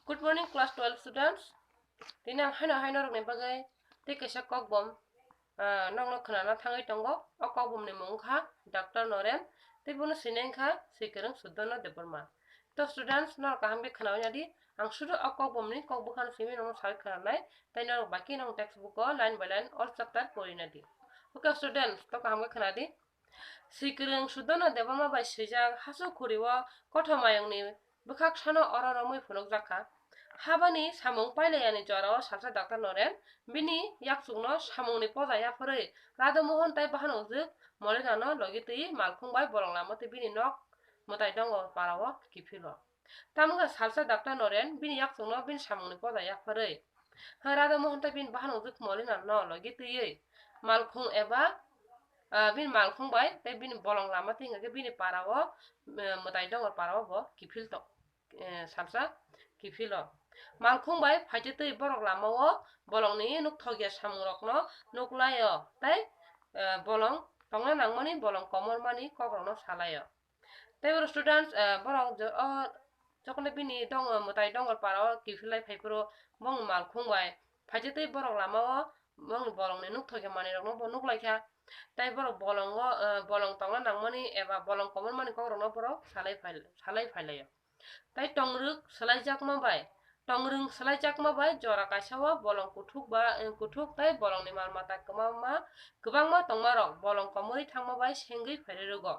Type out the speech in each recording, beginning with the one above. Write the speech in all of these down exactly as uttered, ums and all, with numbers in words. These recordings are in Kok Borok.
Good morning, class twelve students. Tini ang haino haino rokni bagwi tei kaisa kokbom, ah, nokno khwnana thangwi tongo. O kokbomni mung wngkha Doctor Noren, tei bono sini wngkha Swikwrwng Sudono Debbarma. To students, norok kaham khe khwnawi nadi. Ang sudu o kokbomni kok bwkhano simi nokno sawi khwnanai, tei norok baki nong textbook o line by line all chapter pori nadi. Okay students, to kaham khe khwnadi. Swikwrwng Sudono Debbarma bai swijak hasu khuri o kothoma yongni bwkhak sano oro romwi phunukjak kha. Habani samung pailaiani jorao salsa Doctor Noren bini yakchukno samungni poja yapharwi Radha Mohan tei bahanojwk Molina no logi twiwi malkhung bai bolong lama twi bini nok mwtai dongo parao kiphilo. Tamo khe salsa Doctor Noren bini yakchukno bini samungni poja yapharwi Radha Mohan tei bini bahanojwk Molina no logi twiwi malkhung eba, ah, bini malkhung bai tei bini bolong lama twi hwnkhe bini parao, eh, mwtai dongor parao bo kiphil tong, eh, salsa kiphilo. Malkhung bai phaitwi twi borok lamao bolongni nukthokya samungrokno nuklaio tei, eh, bolong tongna nangmani, bolong komormani kokrokno salaio. Tei oro students, eh, borok jo-, o, jokhonde bini dong-, mwtai dongor parao kiphilai phaiphuru bongni malkhung bai phaitwi twi borok lamao bongni bolongni nukthokya manwirokno bo nuklaikha. Tei borok bolongo, eh, bolong tongna nangmani eba bolong komormani kokrokno borok salai phai-, salai phailaio. Tei tongrwk swlaijakma bai, tongrwng swlaijakma bai jora kaisa o bolong kuthuk ba, eh, kuthuk tei bolongni mal mata kwbangma, kwbangma tongmarok bolong komorwi thangma bai sengwi phairwi rwgo.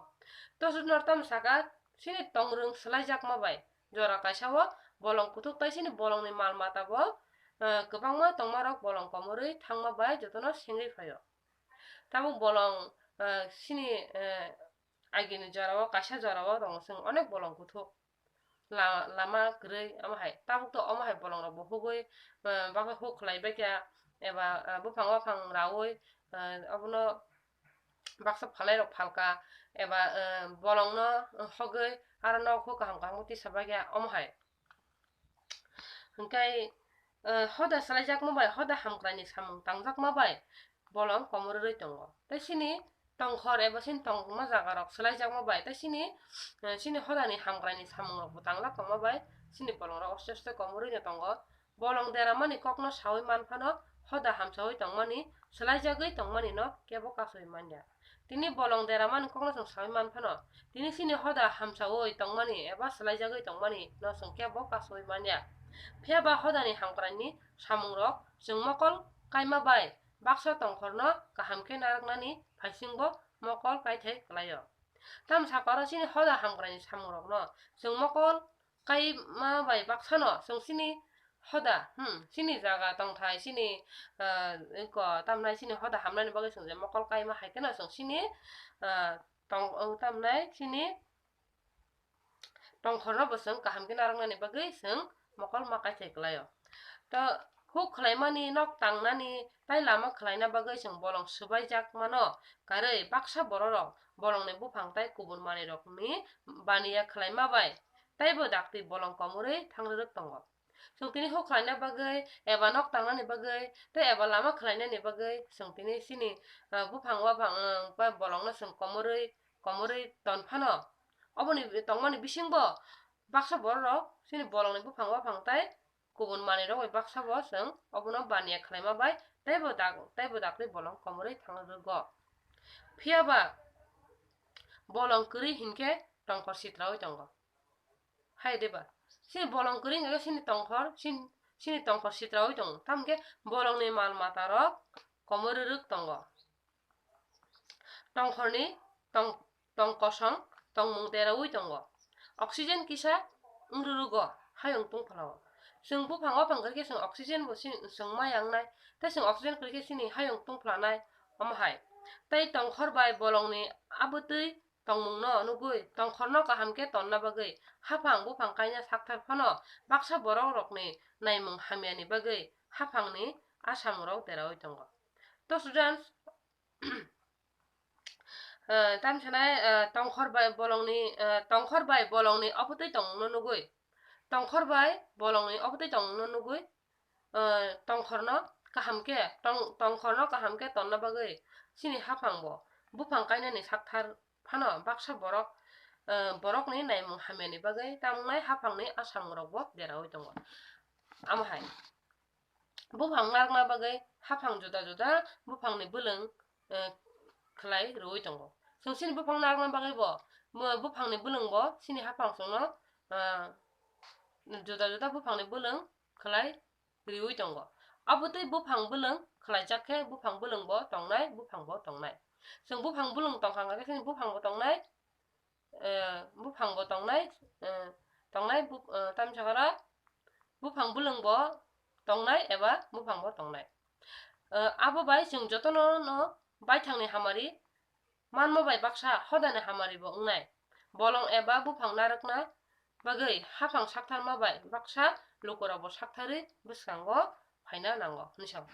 To student norok tamo saka, chini tongrwng swlaijakma bai jora kaisa o bolong kuthuk tei chini bolongni mal mata bo, eh, kwbangma tongmarok bolong komorwi thangma bai jotono sengwi phaio. Tabuk bolong, eh, chini, eh, agini jorao, kaisa jorao tongo chwng onek bolong kuthuk. La-, lama kwrwi omo hai. Tabuk to omo hai bolongrok bo hugwi, eh, baksa huk khlai baikha eba, eh, buphang waphang raui, eh, obono baksa phalai rok phalka eba, eh, bolongno hogwi aro nok huk kaham kaham tisa baikha omo hai. Hwnkhe, eh, hoda swlaijakma bai, hoda hamkraini samung tangjakma bai bolong komorwi tongo. Tei chini tongkhor eba chini tongma jagarok swlaijakma bai, tei chini, eh, chini hodani hamkraini samungrokbo tanglak tongma bai, chini bolongrok aste aste komorwino tongo. Bolong deramani kokno saui manphano hoda hamsaui tongmani, swlaijagwi tongmanino kebo kasui manya. Tini bolong deramani kokno chwng saui manphano, tini chini hoda hamsaui tongmani eba swlaijagwi tongmani no chwng kebo kasui manya. Phiya ba hodani hamkraini samungrok chwng mokol kaima bai baksa tongkhorno kaham khe narwknani phaisingbo mokol kaithai kwlaio. Tamo sakha oro chini hoda hamkraini samungrokno chwng mokol kaima bai baksano chwng chini hoda, hmm, chini jaga tongthai, chini, ah, eko, tamnai chini hoda hamnani bagwi chwng je mokol kaima hai kheno chwng chini, ah, tong, o, tamnai chini tongkhorno bo chwng kaham khe narwknani bagwi chwng mokol ma kaithai kwlaio. To huk khlaimani, nok tangnani, tai lama khlaina bagwi chwng bolong swbaijak mano, karwi baksa bororok bolongni buphang tai kubun manwirokni baniya khlaima bai teibo daktwi bolong komorwi thangrwrwk tongo. Chwng tini huk khlaina bagwi eba nok tangnani bagwi tei eba lama khlainani bagwi chwng tini chini, ah, buphang waphang, ah, ba bolongno chwng komorwi, komorwi ton phano, oboni tongmani bisingbo baksa bororok chini bolongni buphang waphang tai kubun manwirok bai baksa bo chwng obono baniya khlaima bai teibo dak-, teibo daktwi bolong komorwi thangrwgo. Phiya ba bolong kwrwi hinkhe tongkhor sitraui tongo. Hai de ba? Chini bolong kwrwi hinkhe chini tongkhor, chin-, chini tongkhor sitraui tongo. Tamo khe bolongni mal matarok komorwi rwk tongo. Tongkhorni tong, tong kosong, tongmung deraui tongo. Oxygen kisa wng rwrwgo hayung tungphlao. Chwng buphang waphang kwrwi khe chwng oxygen bo chini, chwng ma yangnai, tei chwng oxygen kwrwi khe chini hayung tungphlanai omo hai. Tei tongkhor bai bolongni abwtwi tongmungno nugwi tongkhorno kaham khe tonna bagwi haphang buphang kaina sakthar phano baksa borokrokni naimung hamyani bagwi haphangni asamungrok deraui tongo. To students, eh, tamsanai, eh, tongkhor bai bolongni, eh, tongkhor bai bolongni obwtwi tongmungno nugwi, tongkhor bai bolongni obwtwi tongmungno nugwi, eh, tongkhorno kaham khe, tong-, tongkhorno kaham khe tonna bagwi chini haphangbo buphang kainani sakthar phano baksa borok, eh, borokni naimung hamyani bagwi tamnai haphangni asamungrokbo deraui tongo. Amo hai. Buphang narwkna bagwi haphang juda juda buphangni bwlwng, eh, khlai rwui tongo. Chwng chini buphang narwkna bagwi bo, mo-, buphangni bwlwng bo chini haphang chwngno, ah, juda juda buphangni bwlwng khlai rwui tongo. Abo tei buphang bwlwng khlaijak khe buphang bwlwng bo tongnai, buphang bo tongnai. Chwng buphang bwlwng tongkha hwnkhe chini buphang bo tongnai, eh, buphang bo tongnai, eh, tongnai bu-, eh, tamni sakha oro buphang bwlwng bo tongnai eba buphang bo tongnai. Eh, abo bai chwng jotono no baithangni hamari manma bai baksa hodani hamari bo wngnai. Bolong eba buphang narwkna bagwi haphang saktharma bai baksa lukurok bo saktharwi bwskango phaina nango hinwi sao.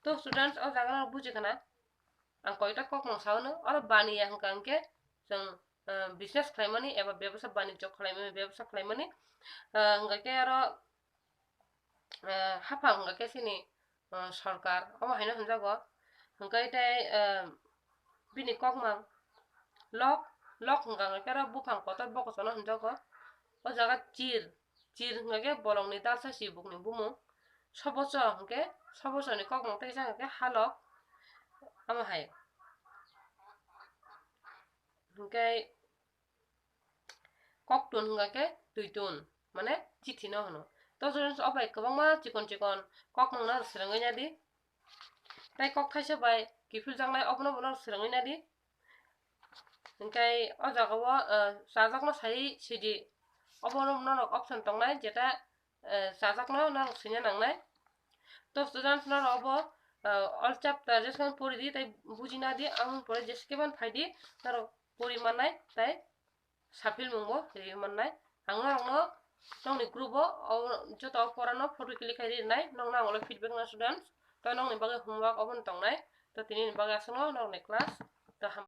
To students, o jaga no buji khna ang koita kokmang sao no, oro baniya hwnkha hwnkhe chwng, eh, business khlaimani eba bebasa banijyo khlaimani, bebasa khlaimani, eh, hwnkha khe oro, eh, haphang hwnkha khe chini, eh, sorkar, omo haino hwnjago. Hwnkhe tei, eh, bini kokmang lok, lok hwnkha hwnkhe oro buphang kotor bokosono hwnjago. O jaga chir, chir hwnkha khe bolongni dalsa chibukni bumung. Soboso hwnkhe, soboso ni kokmang teisa hwnkha khe halok, omo hai. Hwnkhe koktun hwnkha khe twitun, mane chithi no hwno. To students, o bai kwbangma chikon chikon kokmang no swrwngwi nadi. Tei kok thaisa bai kiphiljaknai obono bono swrwngwi nadi. Hwnkhe o jaga o, eh, chajakno sai sidi. Obono norok option tongnai, jeta, eh, chajakno norok swina nangnai. To students, norok obo, eh, all chapter jeswkang pori di tei buji nadi, ang pore jeswk khe ban phai di, norok pori mannai tei sapilmung bo riwi mannai. Ang norokno nokni group o, o joto o pora no photo click khai rinai, nokno ang ulo feedback na students. To nokni bagwi homework obono tongnai. To tini ni bagwi aswkno nokni class